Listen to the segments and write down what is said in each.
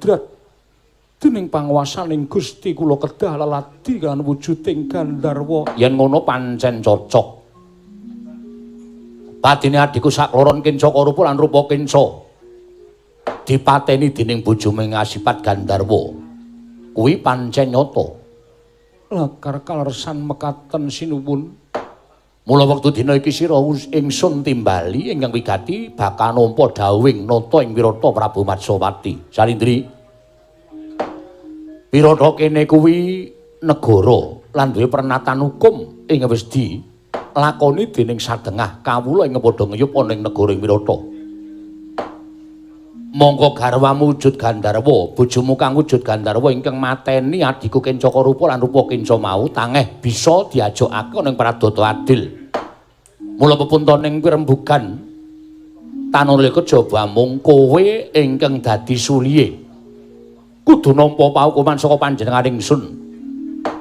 Kudrat dening panguwasaning Gusti kula kedah leladi kan wujuding Gandharwa. Yen ngono pancen cocok. Padine adhiku sakloron Kenca Karupa lan Rupa Kenca dipateni dening bojomu ing asipat Gandharwa. Kuwi pancen nyata. Lakar kalersan mekaten sinuwun. Mula wektu dina iki sira ingsun timbali ingkang wigati bakal nampa dawuhing nata ing Wirata Prabu Matsawati. Salindri. Wirata kene kuwi negara lan duwe pernatan hukum ing wis dilakoni dening sadengah kawula ing padha ngeyup ana ing negara ing Wirata. Mongko garwamu wujud Gandharwa, bojomu kang wujud Gandharwa ingkang mateni adhiku Kenca Karupa lan Rupa Kenca mau tangeh bisa diajokake ana ing pradata adil. Mula pepuntoning pirembugan tanurya kejaba mung kowe ingkang dadi suliye. Kudu nampa paukuman saka panjenengan ingsun.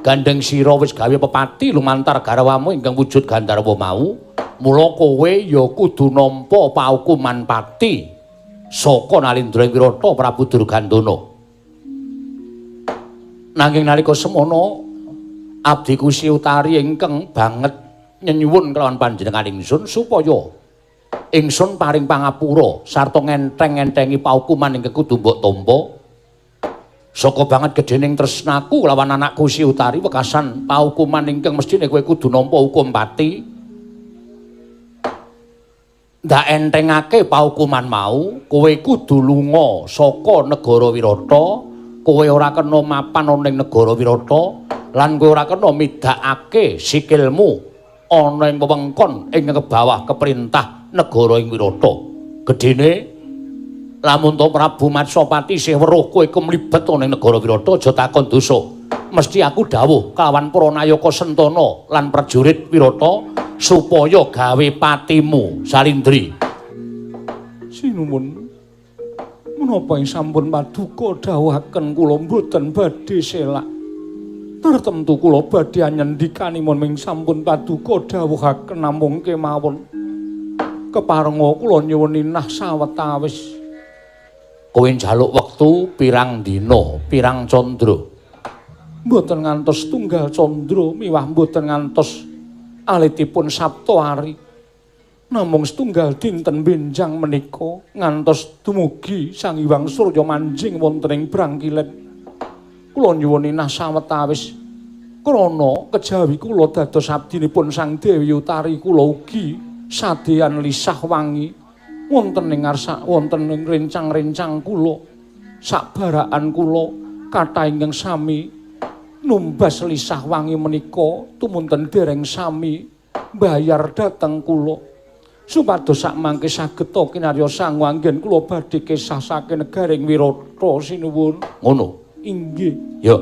Gandeng sira wis gawe pepati lumantar garwamu ingkang wujud Gandharwa mau, mula kowe ya kudu nampa paukuman pati saka Nalindra ing Wirata Prabu Durgandana. Nanging nalika semono abdi Kusi Utari ingkang banget nyenyuwun kelawan panjenengan ingsun supaya ingsun paring pangapura sarta ngenteng-ngentengi paukuman ingkang kudu mbok tampa. Saka banget gedhening tresnaku lawan anakku Si Utari wekasan paukuman ingkang mesthine kowe kudu nampa hukum pati. Ndak entengake paukuman mau, kowe kudu lunga saka negara Wirata, kowe ora kena mapan ana ing negara Wirata lan kowe ora kena midhakake sikilmu ana ing wewengkon ing kebawah keperintah negara ing Wirata. Gedhene lamun to Prabu Matsapati isih weruh kowe kemlibet ana ing negara Wirata aja takon dosa. Mesti aku dawuh kawan para nayaka Sentana lan prajurit Wirata supaya gawe patimu Salindri. Sinuwun, menapa ing sampun paduka dawuhaken kula mboten badhe selak. Tartemtu kula badhe anyendhikanipun ing sampun paduka dawuhaken namung kemawon. Keparenga kula nyuwun inah sawetawis. Kowe njaluk wektu pirang dina, pirang candra? Mboten ngantos tunggal candra miwah mboten ngantos alitipun Saptawari. Namung setunggal dinten benjang menika ngantos dumugi Sang Hyang Surya manjing wonten ing Brangkilen. Kula nyuwun inah sawetawis krana kejawi kula dados abdinipun Sang Dewi Utari kula ugi sadeyan lisah wangi wonten ing ngarsa wonten ing rencang-rencang kula sakbarakan kula kathah ingkang sami numbas lisah wangi menika tumunten dereng sami mbayar dhateng kula supados sakmangke saged kinarya sangu anggen kula badhe kesah saking negaring Wirata sinuwun. Ngono. Inggih. Ya.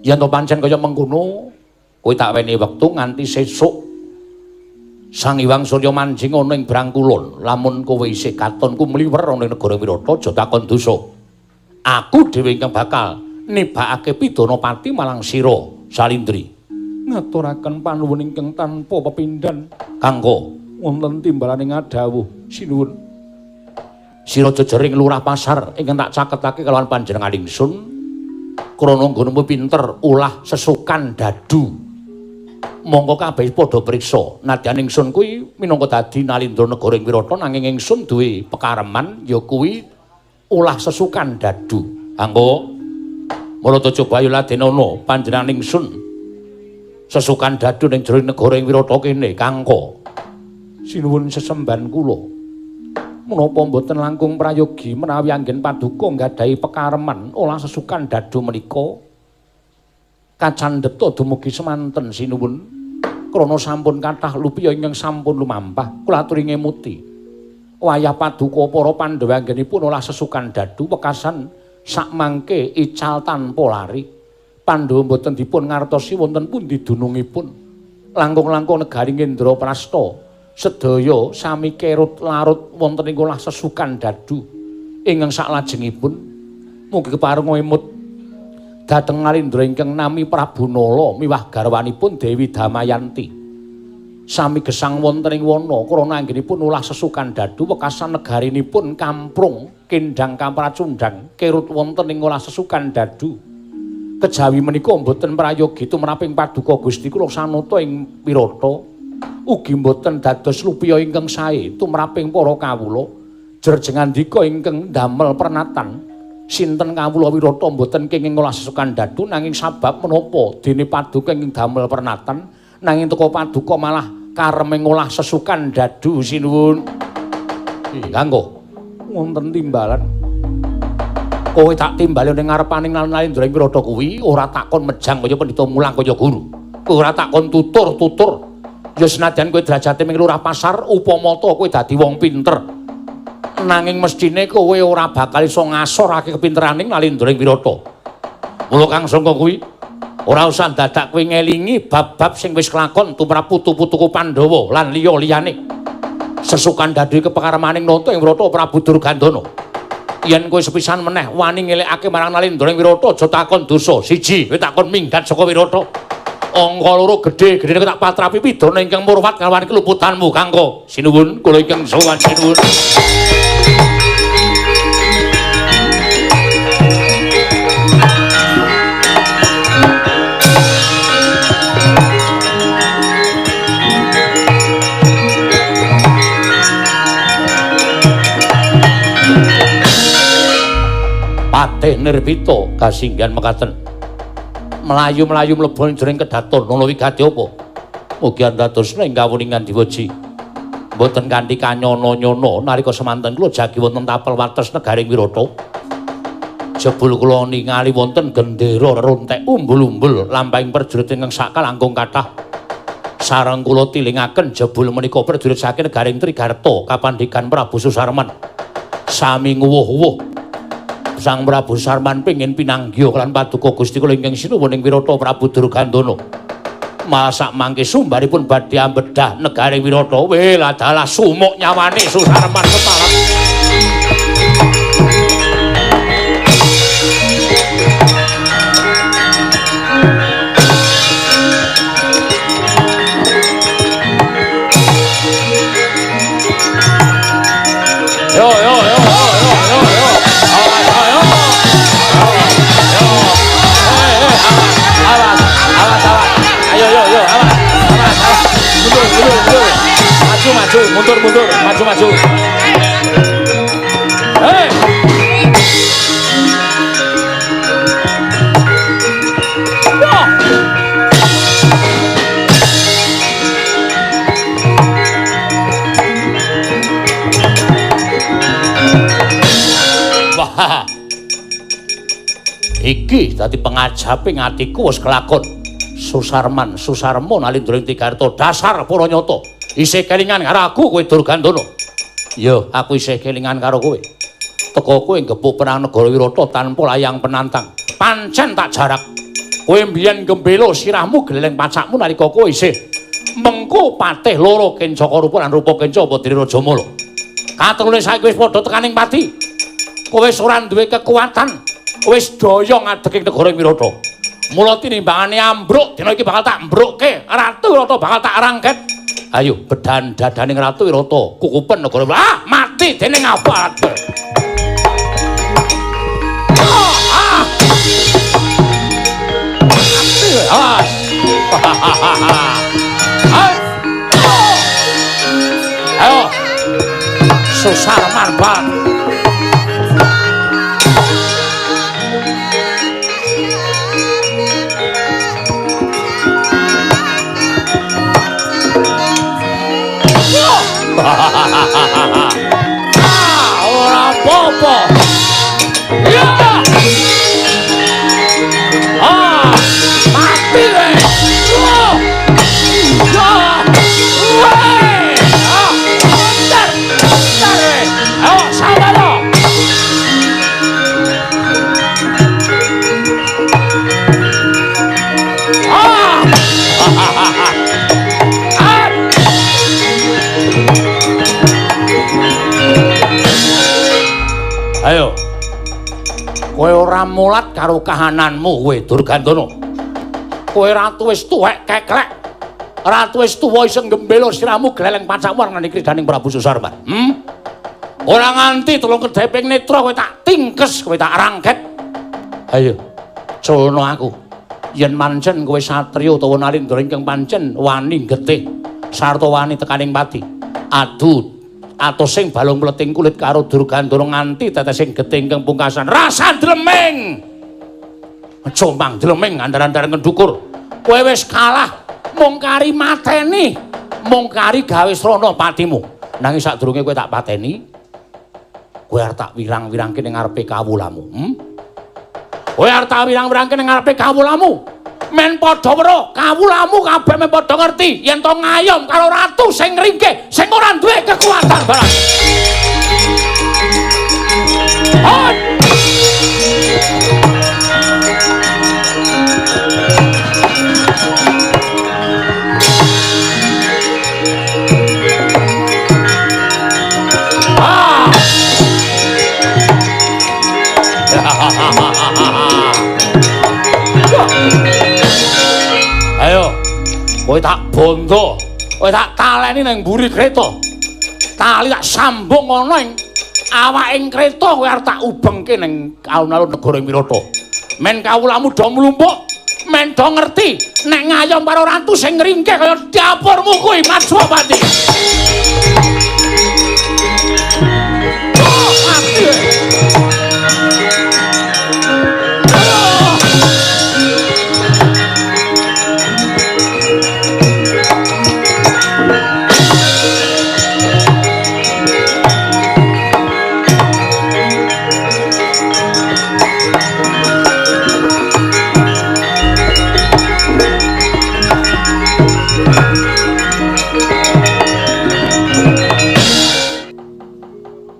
Yen to pancen kaya mengkono, kowe tak weni wektu nganti sesuk Sang Hyang Surya manjing ana ing Brangkulon. Lamun kowe isih katon kumliwer ana ing negara Wirata aja takon dosa. Aku dhewe ingkang bakal nibakake pidana pati marang sira Salindri. Ngaturaken panuwun ingkang tanpa pepindhan. Kanggo wonten timbalaning adhawuh sinuwun. Sira jejering lurah pasar ingkang tak caketake kelawan panjenengan ingsun krana nggonmu pinter ulah sesukan dadu. Monggo kabeh padha priksa. Nadyan ingsun kuwi minangka dadi Nalindra negara ing Wirata nanging ingsun duwe pekareman ya kuwi ulah sesukan dadu. Anggo mula ta coba ayo ladenana panjenengan ingsun sesukan dadu ning jero negara ing Wirata kene kangko. Sinuwun sesembahan kula. Menapa mboten langkung prayogi menawi anggen paduka nggadahi pekareman olah sesukan dadu menika kacandheta dumugi semanten sinuwun. Krana sampun kathah lupiya ingkang sampun lumampah kula aturi ngemuti. Wayah paduka para Pandhawa anggenipun olah sesukan dadu wekasan sakmangke ical tanpa lari. Pandhawa mboten dipun ngartosi wonten pundi dunungipun. Langkung-langkung negari Indraprasta sedaya sami kerut larut wonten ing olah sesukan dadu ingkang saklajengipun mugi kepareng emut dhateng Nalindra ingkang nami Prabu Nala miwah garwanipun Dewi Damayanti. Sami gesang wonten ing wana krana anggenipun olah sesukan dadu wekasan negarinipun kamprung kendhang kampracundhang kerut wonten ing olah sesukan dadu. Kejawi menika mboten prayogi tumraping paduka Gusti kula sanata ing Wirata, ugi mboten dados lupiya ingkang sae tumraping para kawula. Jerjengandika ingkang ndamel pernatan sinten kawula Wirata mboten kenging olah sesukan dadu, nanging sabab menapa dene paduka ingkang damel pernatan nanging teka paduka malah kareme ngolah sesukan dadu sinuwun. Kanggo wonten timbalan. Kowe tak timbali ning ngarepaning Nalendra ing Wirata kuwi ora takon mejang kaya pendhita mulang kaya guru. Kowe ora takon tutur-tutur. Ya senadyan kowe derajate ming lurah pasar upama ta kowe dadi wong pinter. Nanging mesthine kowe ora bakal iso ngasorake kepinteraning Nalendra ing Wirata. Mula kang sangka kuwi ora usah dadak kowe ngelingi bab-bab sing wis kelakon tumrap putu-putuku Pandhawa lan liya-liyane. Sesukan dadu kepekaremaning nata ing Wirata Prabu Durgandana. Yen kowe sepisan meneh wani ngelekake marang Nalendra ing Wirata aja takon dosa. Siji, kowe takon minggat saka Wirata. Angka loro gedhe-gedhene tak patrapi pidana ingkang murwat kalawan keluputanmu Kangko. Sinuwun kula ingkang sowan sinuwun. Patih Nirbita kasinggihan mekaten. Mlayu-mlayu mlebu ing jroning kedaton ana wigati apa? Mugi andadosna ing kawuningan diweji. Mboten kanthi kanyono-nyono nalika semanten kula jagi wonten tapel wates negaring Wirata. Jebul kula ningali wonten gendera rontek umbul-umbul lampahing prajurit ingkang sakalangkung kathah. Sareng kula tilingaken jebul menika prajurit saking negaring Trigarta kapandikan Prabu Susarman. Sami nguwuh-uwuh Sang Prabu Sarman pengin pinanggih lan paduka Gusti kula ingkang sinuwun ing Wirata Prabu Durgandana. Masak mangke sumbaripun badhe ambedah negari Wirata. Weh ladalah sumuk nyawane Susarman kepala. Yo yo yo yo yo yo. Awas, awas, awas. Ayo, yo, yo, awas, awas, awas. Mundur, mundur, mundur. Maju, maju, mundur, mundur, maju, maju. Hei. Wah. Wah. Iki dadi pengajaping atiku wis kelakon. Susarman, Susarma Nalendra ing Trigarta dasar para nyata. Isih kelingan karo aku kowe Durgandana. Ya, aku isih kelingan karo kowe. Teka kowe nggebuk perang negara Wirata tanpa layang penantang. Pancen tak jarak. Kowe mbiyen gembelo sirahmu gleleng pacakmu nalika kowe isih mengko patih loro Kencaka Rupa lan Rupa Kenca apa dene Rajamala. Katerune saiki wis padha tekaning pati. Kowe wis ora duwe kekuatan. Wis daya ngadeg ing negara Wirata. Mula tinimbangane ambruk dina iki bakal tak ambrukke, Ratu Wirata bakal tak rangket. Ayo bedan dadaning Ratu Wirata kukupen negara. Ah, mati dening apa? Ah. Mati. Awas. Ayo. Susarman bal. Ah, ora apa-apa. Ya. Ah, mati kowe. Wah. Ya. Weh. Ah, bentar. Bentar kowe. Ayo, sabar lo. Ah. Ayo. Kowe ora mulat karo kahananmu kowe Durgandana. Kowe ratu wis tuwek keklek. Ratu wis tuwa isih gembelo siramu gleleng pacakmu arep ngene kridaning Prabu Susarman. Ora nganti telung kedheping netra kowe tak tingkes, kowe tak rangket. Ayo, culno aku. Yen mancen kowe satriya utawa nalindra ingkang pancen wani getih sarta wani tekaning pati. Adu atosing balung mleting kulit karo Durgandana nganti tetesing getih ingkang pungkasan. Rasa dleming. Jombang dleming andar-andar ngendukur. Kowe wis kalah, mung kari mateni, mung kari gawe srana patimu. Nanging sadurunge kowe tak pateni, kowe arep tak wirang-wirangke ning ngarepe kawulamu. Kowe arep tak wirang-wirangke ning ngarepe kawulamu. Men padha weruh, kawulamu kabeh men padha ngerti yen to ngayom karo ratu sing ringkih, sing ora duwe kekuatan barang. Ayo, kowe tak bondo, kowe tak taleni ning mburi kreta. Tali tak sambung ana ing awaking kreta, kowe arep tak ubengke ning alun-alun negara Wirata. Men kawulamu do mlumpuk, men do ngerti nek ngayom karo ratu sing ngringkeh kaya dapurmu kuwi Matswapati. Oh, mati.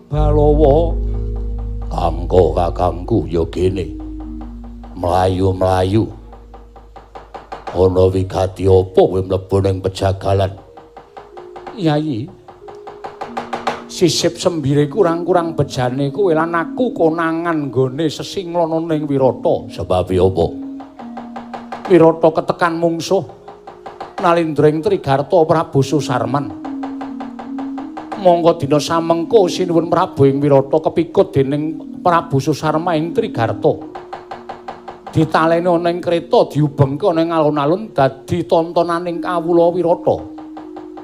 Balawa kangko kakangku ya kene mlayu-mlayu ana wigati apa kowe mlebu ning pejagalan? Yayi, sisip sembire kurang-kurang bejane kowe lan aku konangan nggone sesinglana ning Wirata. Sebab apa? Wirata ketekan mungsuh nalindra ing Trigarta Prabu Susarman. Mongko dina samengko sinuwun Prabu ing Wirata kepikut dening Prabu Susarma ing Trigarta. Ditaleni ana ing kreta diubengke ana ing alun-alun dadi tontonaning kawula Wirata.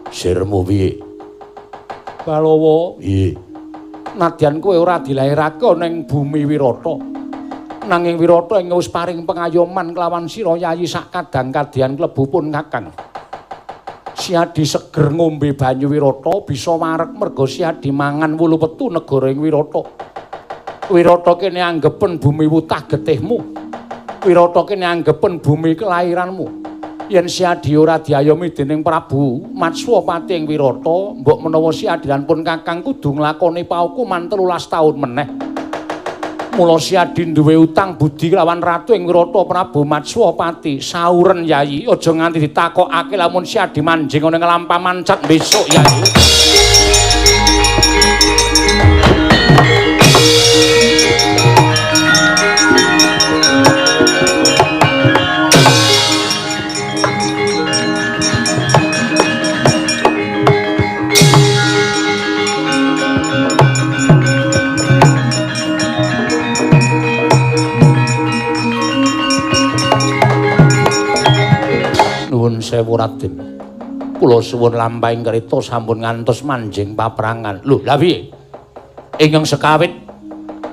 Sirmu piye? Balawa, piye? Nadyan kowe ora dilairake ana ing bumi Wirata. Nanging Wirata ing wis paring pengayoman kelawan sira yayi sak kadang-kadyan klebu pun kakang. Siadi seger ngombe banyu Wirata bisa wareg merga Siadi mangan wulu petu negara ing Wirata. Wirata kene anggepen bumi wutah getihmu. Wirata kene anggepen bumi kelahiranmu. Yen Siadi ora diayomi dening Prabu Matswapati ing Wirata, mbok menawa Siadi lan pun kakang kudu nglakoni paukuman 13 taun meneh. Mula Siadi duwe utang budi lawan ratu ing Wirata Prabu Matswapati. Sauren Yayi, aja nganti ditakokake lamun Siadi manjing ana nglampah mancat besok Yayi. Nuwun sewu Raden. Kula suwun lampahing kereta sampun ngantos manjing paprangan. Lho, lha piye? Ingkang sekawit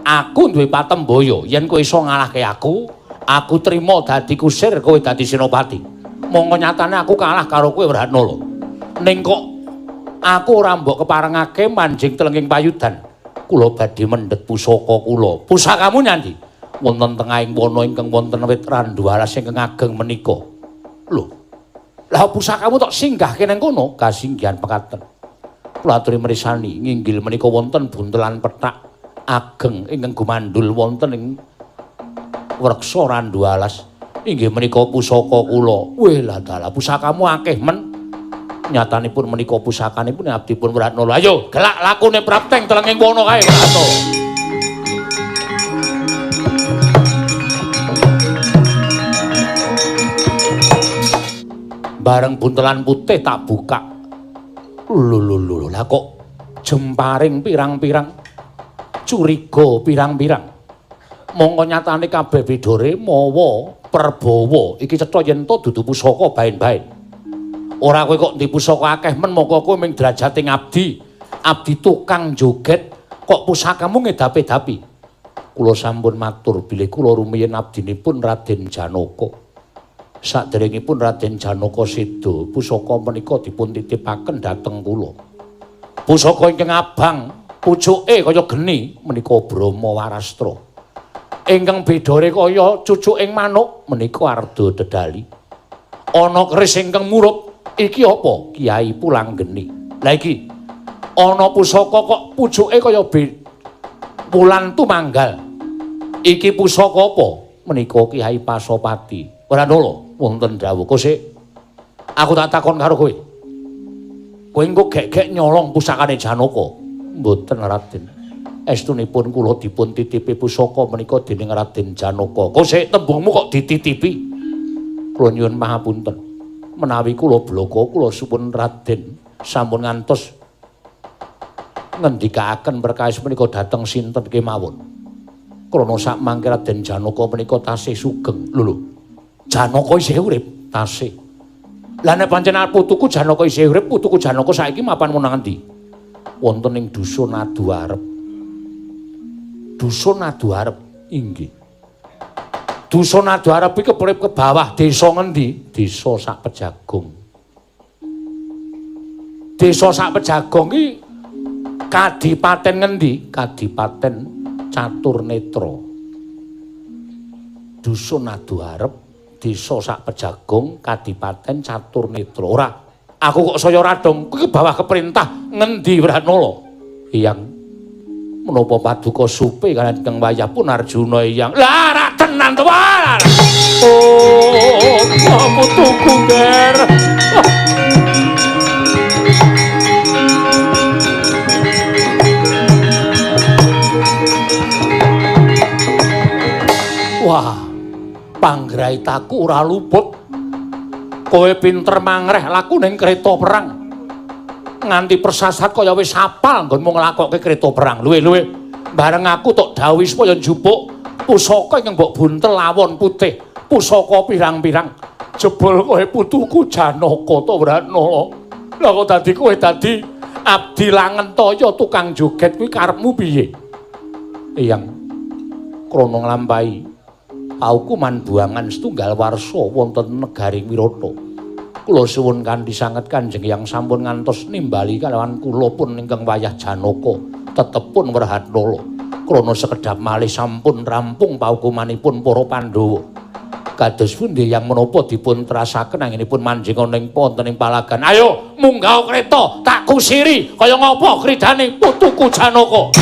aku duwe patembaya, yen kowe iso ngalahke aku, aku trima dadi kusir, kowe dadi senopati. Mongko nyatane aku kalah karo kowe Wrahanala. Ning kok aku ora mbok keparengake manjing telenging payudan. Kula badhe mendhet pusaka kula. Pusakamu nyandi? Wonten tengahing wana ingkang wonten wit randu alas ingkang ageng menika. Lho. Lah pusakamu tok singgahke nang kono? Kasinggihan pekaten. Kula aturi mrisani nginggil menika wonten buntelan pethak ageng ingkang gumandul wonten ing wreksa randu alas. Inggih menika pusaka kula. Weh lah dalah pusakamu akeh men. Nyatanipun menika pusakanipun abdipun Wrahanala. Ayo gelak lakune prapteng telenging wana kae Wrahanala. Bareng buntelan putih tak buka. Lho lho lho, lah kok jemparing pirang-pirang, curiga pirang-pirang. Mongko nyatane kabeh bidore mawa perbawa. Iki cetha yen to dudu pusaka baen-baen. Ora kowe kok ndi pusaka akeh men, mongko kowe ming derajate ngabdi, abdi tukang joget kok pusakamu ngedapi-dapi. Kula sampun matur bilih kula rumiyin abdinipun Raden Janaka. Saderengipun Raden Janaka seda, pusaka menika dipun titipaken dhateng kula. Pusaka ingkang abang, pucuke kaya geni menika Brahma Warastra. Ingkang bedore kaya cucuking manuk menika Arda Dedali. Ana keris ingkang murup, iki apa? Kiai Pulanggeni. Lah iki ana pusaka kok pucuke kaya wulan tumanggal. Iki pusaka apa? Menika Kiai Pasopati. Ora nolo wonten dawuh. Kosik, aku tak takon karo kowe. Kowe engko gek-gek nyolong pusakane Janaka. Mboten Raden. Estunipun kula dipun titipi pusaka menika dening Raden Janaka. Kosik, tembungmu kok dititipi? Kula nyuwun pangapunten. Menawi kula blaka kula suwun Raden sampun ngantos ngendikaaken perkawis menika dhateng sinten kemawon. Krana sak mangke Raden Janaka menika tasih sugeng. Lho lho. Janaka isih urip, tasih. Lah nek pancen putuku Janaka isih urip, putuku Janaka saiki mapan nang endi? Wonten ing dusun Aduarep. Dusun Aduarep inggih. Dusun Aduarep iki keprip ke bawah desa ngendi? Desa Sak Pejagong. Desa Sak Pejagong iki kadipaten ngendi? Kadipaten Caturnetra. Dusun Aduarep, Desa Sak Pejagong, Kadipaten Caturnetra. Ora, aku kok saya radong kuwi bawah keperintah ngendi Wranala? Eyang, menapa paduka supe kaliyan Kang Wayah pun Arjuna eyang. Lah ra tenan to. Oh, putuku ger. Wah, panggraitaku ora luput. Kowe pinter mangreh laku ning kereta perang. Nganti persasat kaya wis apal nggonmu nglakokke kereta perang. Luwe-luwe bareng aku tok dawuhi supaya njupuk pusaka ingkang mbok buntel lawon putih, pusaka pirang-pirang. Jebul kowe putuku Janaka to Wranala. Lah kok dadi kowe dadi abdi langentaya tukang joget kuwi karepmu piye? Eyang, krana nglampahi paukuman buangan setunggal warsa wonten negari Wirata. Kula suwun kanthi sanget Kanjeng Hyang sampun ngantos nimbali kalawan kula pun ingkang wayah Janaka tetepun Wrehatnala. Krana sekedhap malih sampun rampung paukumanipun para Pandhawa. Kados pundi yang menapa dipun terasaken anggenipun manjing ana ing wonten ing palagan. Ayo munggah kreta tak kusiri kaya ngapa kridane putuku Janaka.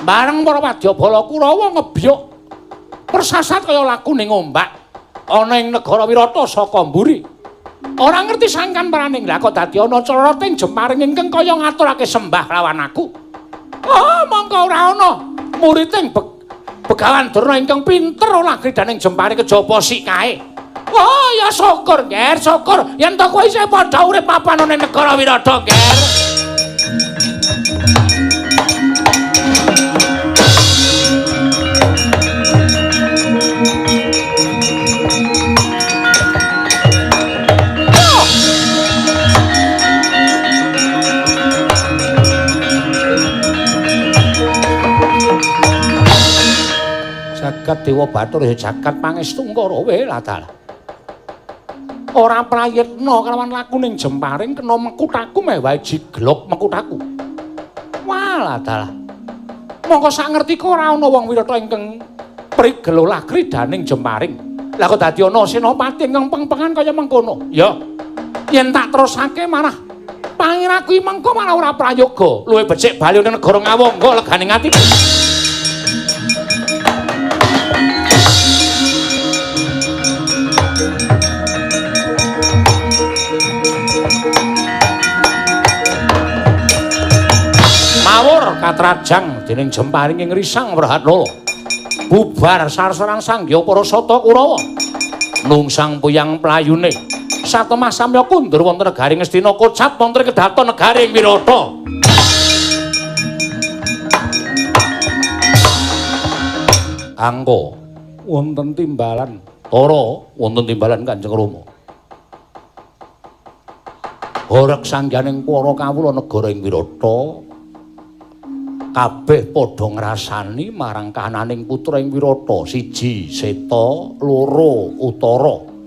Bareng para wadyabala Kurawa ngebyuk persasat kaya lakune ngombak ana ing negara Wirata saka mburi. Ora ngerti sangkan paraning. Lah kok dadi ana coroting jemaring ingkang kaya ngaturake sembah lawan aku. Oh, mongko ora ana muriding Begawan Durna ingkang pinter olah kridaning jempare kejaba sik kae. Oh, ya syukur, Ger, syukur yen to kowe isih padha urip papan ana ing negara Wirata, Ger. Jagat Dewa Bathara ya jagat pangestungkara wae lah dalah. Ora prayitna kelawan lakuning jemparing kena mekutaku meh wae jiglok mekutaku. Walah dalah. Mongko sak ngertiku ora ana wong Wirata ingkang prigel olah kridaning jemparing. Lah kok dadi ana senopati ingkang pengpengan kaya mengkono? Ya. Yen tak terusake malah pangiraku iki mengko malah ora prayoga. Luwih becik bali ning negara Ngawangga legane ati. Mawur katrajang dening jemparing ing Risang Wrehatnala. Bubar sarserang sangya para sata Kurawa. Nungsang puyang playune. Satemah samya kundur wonten negari Ngastina kocap wonten kedaton negari Wirata. Angka wonten timbalan Tara wonten timbalan Kanjeng Rama. Horeg sangyaning para kawula negara ing Wirata kabeh padha ngrasani marang kananing putra ing Wirata, siji Seta, loro Utara.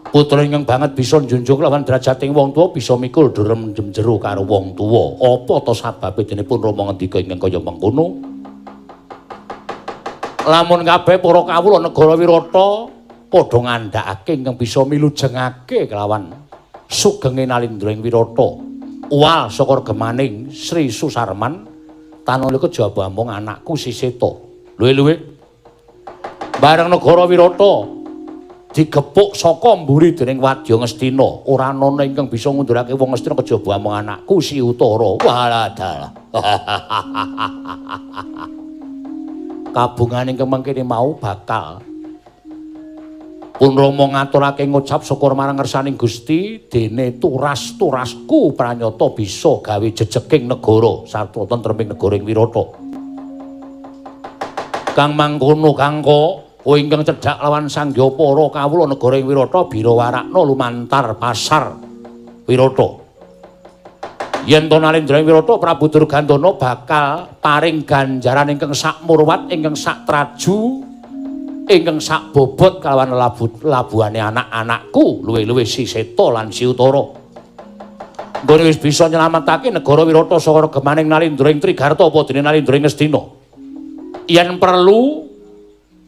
Putra ingkang banget bisa njunjung lawan derajating wong tuwa, bisa mikul durem jero karo wong tuwa. Apa ta sababe dene pun Rama ngendika ingkang kaya mengkono? Lamun kabeh para kawula negara Wirata padha ngandhakake ingkang bisa milujengake kelawan sugenge Nalindra ing Wirata. Uwal saka regemaning Sri Susarman tanalika jaba amung anakku Si Seta. Luwe-luwe bareng negara Wirata digepuk saka mburi dening wadya Ngastina, ora ana ingkang bisa ngundurake wong Ngastina kejaba amung anakku Si Utara. Walah dalah. Kabungan ingkang mangkene mau bakal pun Rama ngaturake ngucap syukur marang ngersaning Gusti dene turas-turasku pranyata bisa gawe jejeking negara sarta tentreming negara ing Wirata. Kang mangkono kangko kowe ingkang cedhak lawan sangya para kawula negara ing Wirata bira warakna lumantar pasar Wirata. Yen to Nalendra ing Wirata Prabu Durgandana bakal paring ganjaran ingkang sakmurwat, ingkang satraju, ingkang sak bobot kalawan labuhane anak-anakku luwih-luwih Si Seta lan Si Utara. Nggone wis bisa nyelametake negara Wirata saka regemaning Nalendra ing Trigarta apa dene Nalendra ing Ngastina. Yen perlu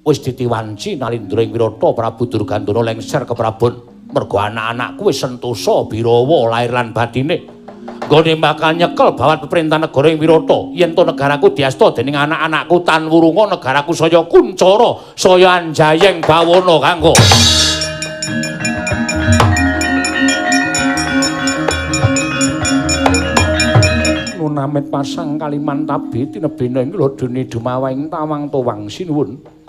wis ditiwanci Nalindra ing Wirata Prabu Durgandana lengser ke Prabon mergo anak-anakku wis sentosa birawa lair lan batine. Nggone bakal nyekel bawat pemerintahan negara ing Wirata. Yen to negaraku diasta dening anak-anakku tan wurunga negaraku saya kuncara, saya anjayeng bawana kanggo. Nunamit pasang Kalimantabi tinebena ing lodone dumawaing tawang towang sinuwun.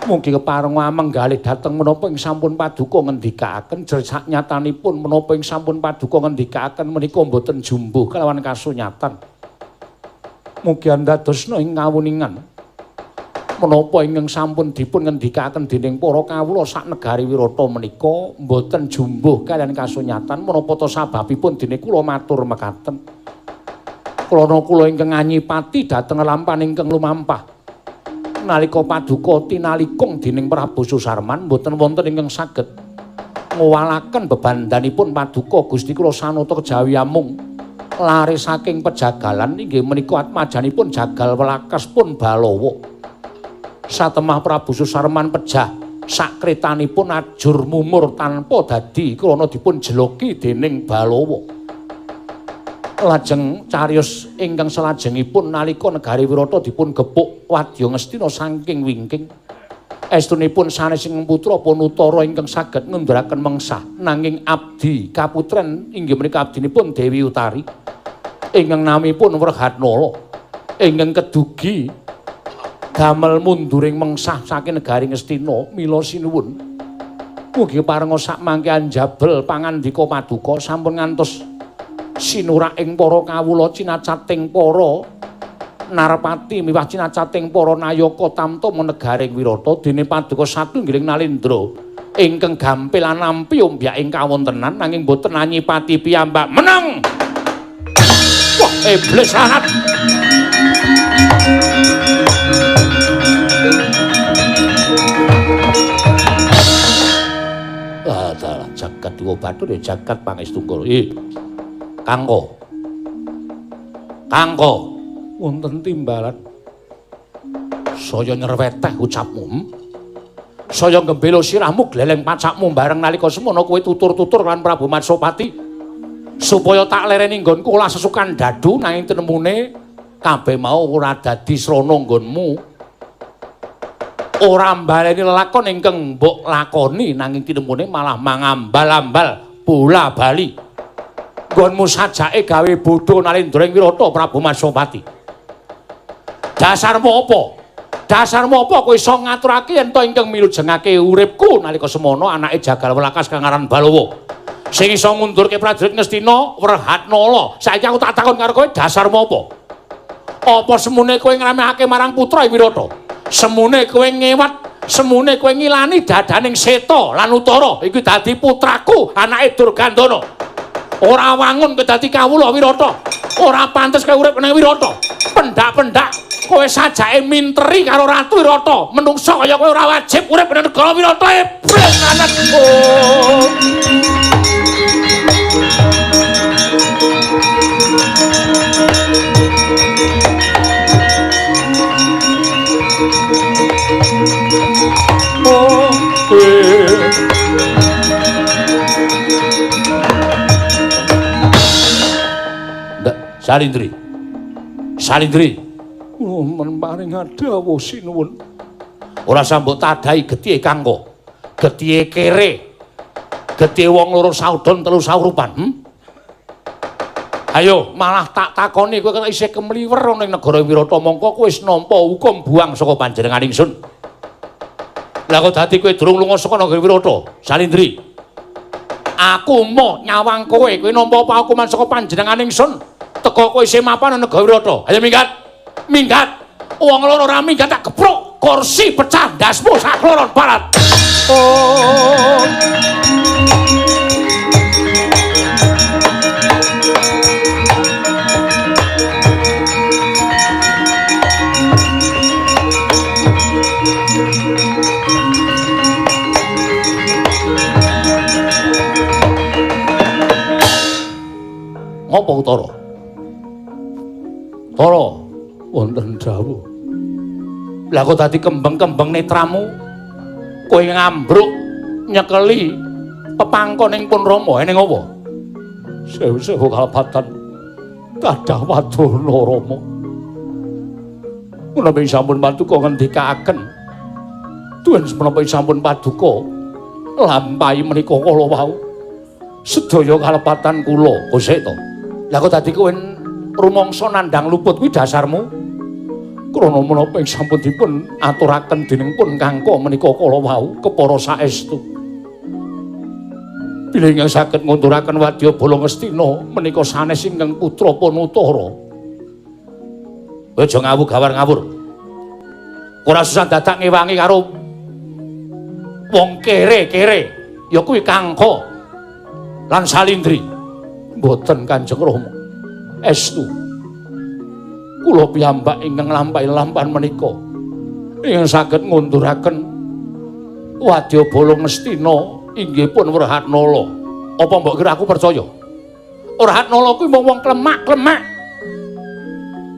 Mugi keparenga amenggalih dhateng menapa ing sampun paduka ngendikaaken jer saknyatanipun menapa ing sampun paduka ngendikaaken menika mboten jumbuh kelawan kasunyatan. Mugi andadosna ing kawuningan menapa ingkang sampun dipun ngendikaaken dening para kawula sak negari Wirata menika mboten jumbuh kaliyan kasunyatan menapa ta sababipun dene kula matur mekaten. Krana kula ingkang nganyipati dhateng lampan ingkang lumampah nalika paduka tinalikung dening Prabu Susarman mboten wonten ingkang saged ngowalaken bebandanipun paduka Gusti kula sanata kejawi amung lare saking pejagalan inggih menika atmajanipun jagal welakas pun Balawa. Satemah Prabu Susarman pejah sakretanipun ajur mumur tanpa dadi krana dipun jeloki dening Balawa. Lajeng cariyos ingkang salajengipun nalika negari Wirata dipun gepuk wadya Ngastina saking wingking. Estunipun sanes ing putra pun Utara ingkang saged ngunduraken mengsah nanging abdi kaputren inggih menika abdinipun Dewi Utari ingkang namipun Wrehatnala ingkang kedugi damel munduring mengsah saking negari Ngastina. Mila sinuwun mugi parenga sak mangke anjabel pangandika paduka sampun ngantos sinurak ing para kawula cinacating para narpati miwah cinacating para nayaka tamtama negaring Wirata dene paduka satunggiling Nalindra ingkang gampil anampi ombyak ing kawontenan nanging boten anyipati piyambak menang. Wah, iblis sangat. Jagat Dewa Bathara jagat pangestu. Kangko. Kangko wonten timbalan. Saya nyerweteh ucapmu. Saya gembelo sirahmu gleleng pacakmu bareng nalika semono kowe tutur-tutur lan Prabu Matsopati supaya tak lereni nggonku olah sesukan dadu nanging tenemune kabeh mau ora dadi srana nggonmu. Ora mbaleni lelakon ingkang mbok lakoni nanging tinemune malah mangambal-ambal bola bali. Nggonmu sajake gawe bodho nalendra ing Wirata Prabu Matsopati. Dasarmu apa? Dasarmu apa kowe iso ngaturake yen to ingkang milujengake uripku nalika semono anake Jagal Welakas kang aran Balawa. Sing iso ngundurke prajurit Ngastina Wrehatnala. Saiki aku tak takon karo kowe dasarmu apa? Apa semune kowe ngramehake marang putra ing Wirata? Semune kowe ngewat, semune kowe ngilani dadaning Seta lan Utara iku dadi putraku anake Durgandana. Ora wangun kowe dadi kawula Wirata. Ora pantes kowe urip nang Wirata. Pendak-pendak kowe sajake minteri karo Ratu Wirata. Menungsa kaya kowe ora wajib urip nang negara Wirata. Ebreng anak. Oh. Salindri. Salindri. Kula paring dawuh sinuwun. Ora sambok tadahi getihe Kangko. Getihe kere. Getihe wong loro saudon telu saurupan. Ayo malah tak takoni kowe kok isih kemliwer ana ing negara Wirata mongko kowe wis nampa hukum buang saka panjenengan ingsun. Lah kok dadi kowe durung lunga saka negara Wirata, Salindri. Aku moh nyawang kowe, kowe nampa pahukuman saka panjenengan ingsun. Teko kowe isih mapan nang negara Wirata. Ayo minggat. Minggat. Wong loro ora minggat tak gepruk kursi pecah ndasmu sak kloron barat. Oh. Ngopo Utara? Tara wonten dawuh. Lah kok dadi kembang-kembang netramu? Kowe ngambruk nyekeli pepangkon ing pun Rama eneng apa? Sewu-sewu kalepatan kathah wadana Rama. Menawi sampun paduka ngendikaaken tuwin menapa sampun paduka lampahi menika kala wau sedaya kalepatan kula. Kosek to. Lah kok dadi kowe rumangsa nandhang luput kuwi dasarmu? Krana menapa ing sampun dipun aturaken dening pun Kangko menika kala wau kepara saestu. Bilih ingkang saged ngunduraken wadyabala Ngastina menika sanes ingkang putra pun Utara. Kowe aja ngawur gawar ngawur. Ora susah dadak ngewangi karo wong kere-kere. Ya kuwi Kangko lan Salindri. Mboten Kanjeng Rama. Estu. Kula piyambak ingkang nglampahi lampahan menika ingkang saged ngunduraken wadyabala Ngastina inggih pun Wrehatnala. Apa mbok kira aku percaya? Wrehatnala kuwi mung wong klemak-klemak.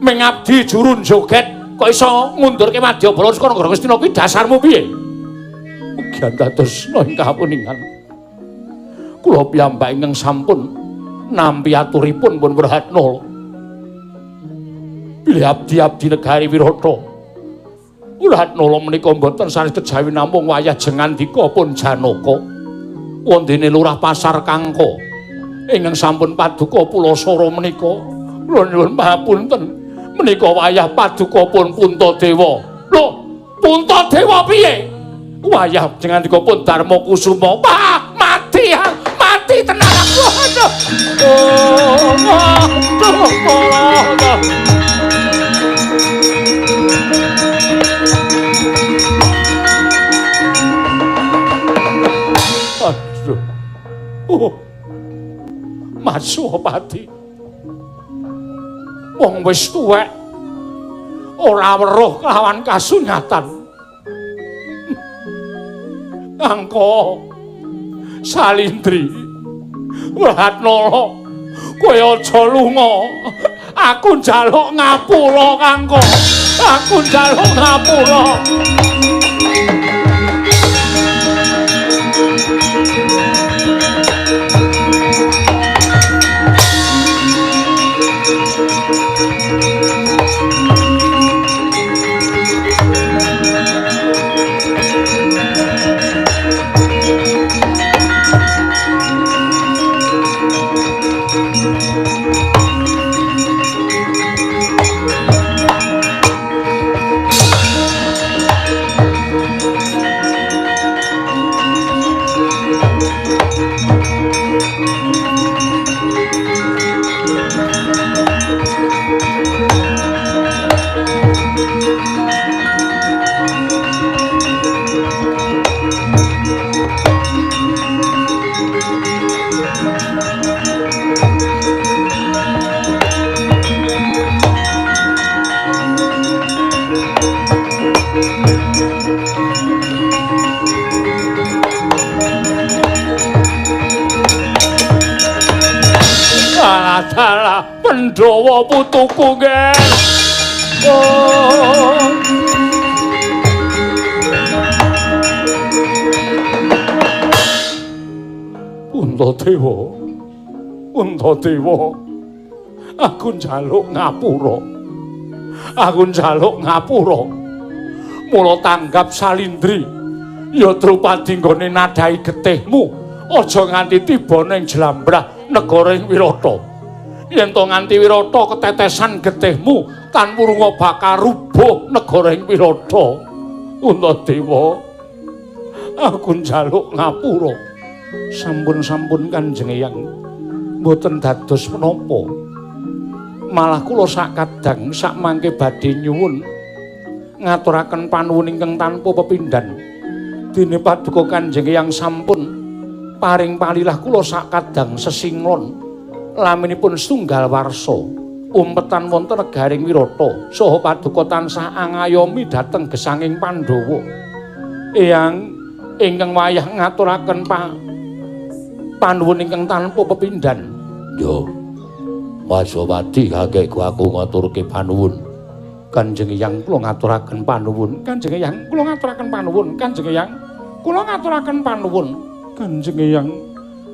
Mengabdi jurun joget kok iso ngundurke wadyabala saka negara Ngastina kuwi dasarmu piye? Mugi dados ing kapuningan. Kula piyambak ingkang sampun nampi aturipun pun Wrehatnala. Bilih abdi-abdi negari Wirata. Wrehatnala menika mboten sanes kejawi namung wayah jengandika pun Janaka. Wondene lurah pasar Kangko ingkang sampun paduka pulasara menika. Kula nyuwun papunten menika wayah paduka pun Puntadewa. Lho, Puntadewa piye? Wayah jengandika pun Darma Kusuma. Wah, mati ya. Mati tenan aku. Aduh. Oh, aduh, aduh. Aduh. Oh. Masopati. Wong wis tuwek ora weruh kelawan kasunyatan. Angko Salindri Wratnala, kowe aja lunga. Aku njaluk ngapura, Kangko. Aku njaluk ngapura. Alah, Pandhawa putuku, Nger. Oh. Puntadewa. Puntadewa. Aku njaluk ngapura. Aku njaluk ngapura. Mula tanggap Salindri. Ya Drupadi nggone nadhahi getihmu. Aja nganti tiba ning jlambrah negara ing Wirata. Yen to nganti Wirata ketetesan getihmu tan wurunga bakal rubuh negara ing Wirata. Puntadewa, aku njaluk ngapura. Sampun-sampun Kanjeng Eyang mboten dados menapa. Malah kula sakadang sakmangke badhe nyuwun ngaturaken panuwun ingkang tanpa pepindhan. Dene paduka Kanjeng Eyang sampun paring palilah kula sakadang sesinglon laminipun setunggal warsa umpetan wonten negaring Wirata saha paduka tansah angayomi dhateng gesanging Pandhawa. Eyang ingkang wayah ngaturaken panuwun ingkang tanpa pepindhan. Yo Majawati kakekku aku ngaturke panuwun. Kanjeng Eyang kula ngaturaken panuwun. Kanjeng Eyang kula ngaturaken panuwun. Kanjeng Eyang kula ngaturaken panuwun. Kanjeng Eyang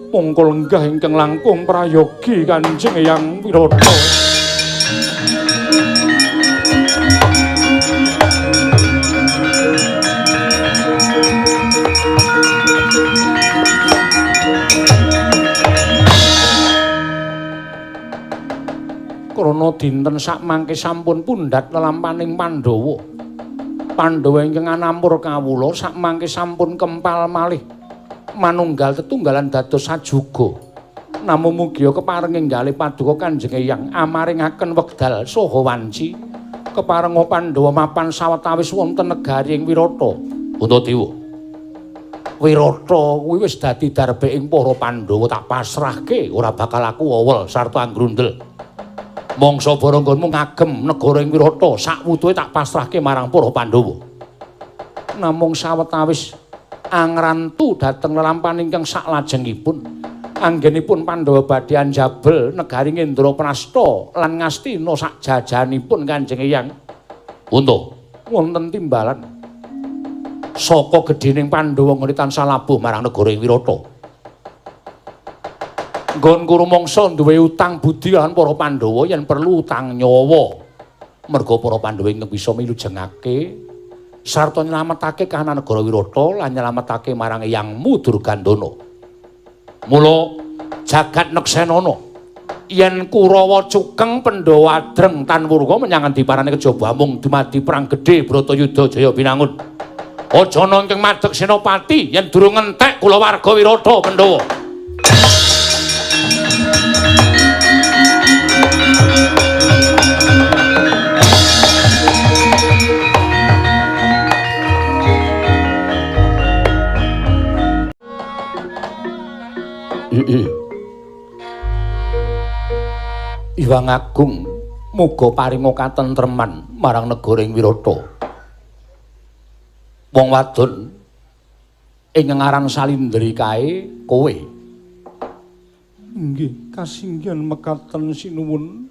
mongko lenggah ingkang langkung prayogi Kanjeng Eyang Wirata. Krana dinten sakmangke sampun pundhat lelampaning Pandhawa. Pandhawa ingkang anampur kawula sakmangke sampun kempal malih manunggal tetunggalan dados sajuga. Namung mugia kepareng enggalih paduka Kanjeng Eyang amaringaken wekdal saha wanci keparenga Pandhawa mapan sawetawis wonten negari ing Wirata. Puntadewa, Wirata kuwi wis dadi darbe ing para Pandhawa, tak pasrahke ora bakal aku wewel sarta anggrundel. Mangsa baranggonmu ngagem negara ing Wirata sakwutuhe tak pasrahke marang para Pandhawa. Namung sawetawis angrantu dhateng lelampahan ingkang saklajengipun anggenipun Pandhawa badhe anjabel negari Indraprasta lan Ngastina sakjajanipun Kanjeng Eyang. Unta wonten timbalan saka gedhening Pandhawa nggone tansah labuh marang negara ing Wirata. Nggonku rumangsa duwe utang budi lan para Pandhawa yen perlu utang nyawa. Merga para Pandhawa ingkang bisa milujengake sarta nyelametake kahanan negara Wirata lan nyelametake marang Eyangmu Durgandana. Mula jagat neksenana yen Kurawa cukeng Pandhawa adreng tan wurunga menyang endi parane kejaba amung dumadi perang gedhe Bratayuda Jaya Binangun. Aja ana ingkang madeg senopati yen durung entek kulawarga Wirata Pandhawa. Iwang Agung muga paringa katentreman marang negara ing Wirata. Wong wadon ing ngaran Salindri kae kowe. Inggih, kasinggihan mekaten sinuwun.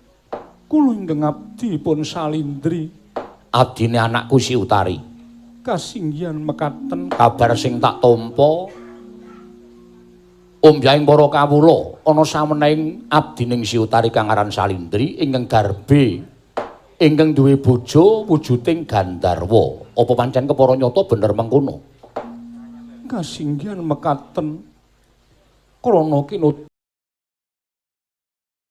Kula ingkang abdi pun Salindri. Abdine anakku Si Utari. Kasinggihan mekaten. Kabar sing tak tampa ombyahing para kawula ana samenehing abdining Si Utari kang aran Salindri ingkang garbe ingkang duwe bojo wujuding Gandharwa. Apa pancen kepara nyata bener mengkono? Kasinggihan mekaten. Krana kinut